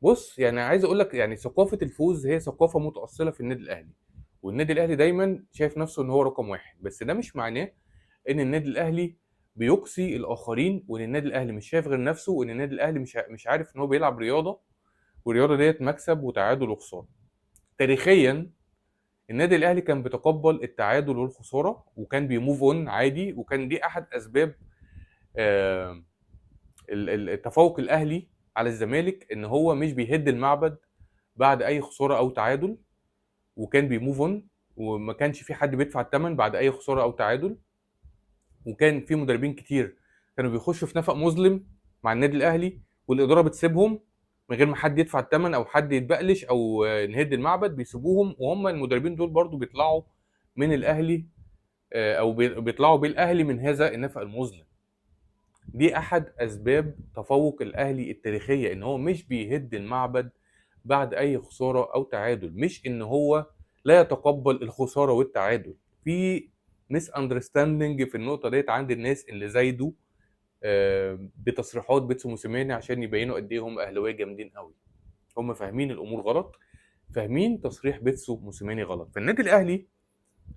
بص، يعني عايز اقول لك يعني ثقافة الفوز هي ثقافة متاصله في النادي الاهلي، والنادي الاهلي دايما شايف نفسه ان هو رقم واحد، بس ده مش معناه ان النادي الاهلي بيقصي الاخرين، وان النادي الاهلي مش شايف غير نفسه، وان النادي الاهلي مش عارف ان هو بيلعب رياضه، والرياضة ديت مكسب وتعادل وخسارة. تاريخيا النادي الاهلي كان بيتقبل التعادل والخسارة، وكان بي move on عادي، وكان دي احد اسباب التفوق الاهلي على الزمالك، ان هو مش بيهد المعبد بعد اي خسارة او تعادل، وكان بي move on، وما كانش في حد بيدفع الثمن بعد اي خسارة او تعادل. وكان في مدربين كتير كانوا بيخشوا في نفق مظلم مع النادي الاهلي، والادارة بتسيبهم من غير ما حد يدفع الثمن او حد يتبقلش او نهد المعبد، بيسيبوهم، وهم المدربين دول برضو بيطلعوا من الاهلي، او بيطلعوا بالاهلي من هذا النفق المظلم. دي احد اسباب تفوق الاهلي التاريخية، ان هو مش بيهد المعبد بعد اي خسارة او تعادل، مش ان هو لا يتقبل الخسارة والتعادل. في misunderstanding في النقطة ديت عند الناس اللي زايدوا بتصريحات بيتسو موسيماني عشان يبينوا قد ايه هم اهلاويه جامدين قوي. هم فاهمين الامور غلط، فاهمين تصريح بيتسو موسيماني غلط. فالنادي الاهلي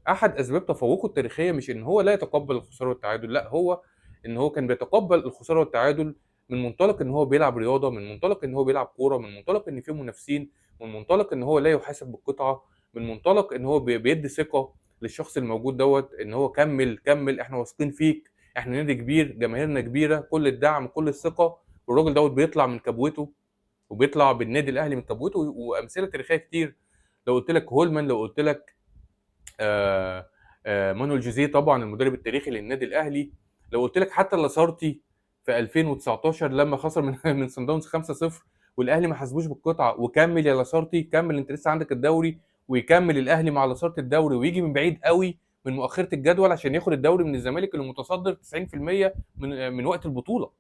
احد اسباب تفوقه التاريخية مش ان هو لا يتقبل الخسارة والتعادل، لا، هو ان هو كان بيتقبل الخسارة والتعادل من منطلق ان هو بيلعب رياضة، من منطلق ان هو بيلعب كورة، من منطلق ان في منافسين، من منطلق ان هو لا يحاسب بالقطعه، من منطلق ان هو بيدي ثقة للشخص الموجود دوت ان هو كمل كمل، احنا واثقين فيك، احنا نادي كبير، جماهيرنا كبيرة، كل الدعم، كل الثقة. والراجل دوت بيطلع من كبوته وبيطلع بالنادي الاهلي من كبوته. وامثلة تاريخية كتير، لو قلت لك هولمان، لو قلت لك مانويل جوزيه طبعا المدرب التاريخي للنادي الاهلي، لو قلت لك حتى لاسارتي في 2019 لما خسر من صن داونز 5-0 والاهلي ما حاسبوش بالقطعه، وكمل يا لاسارتي كمل، انت لسه عندك الدوري، ويكمل الاهلي مع لاسارتي الدوري ويجي من بعيد قوي من مؤخره الجدول عشان ياخد الدوري من الزمالك اللي متصدر 90% من وقت البطولة.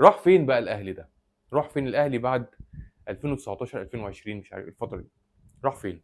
راح فين بقى الاهلي ده؟ راح فين الاهلي بعد 2019 2020 مش عارف الفترة دي راح فين؟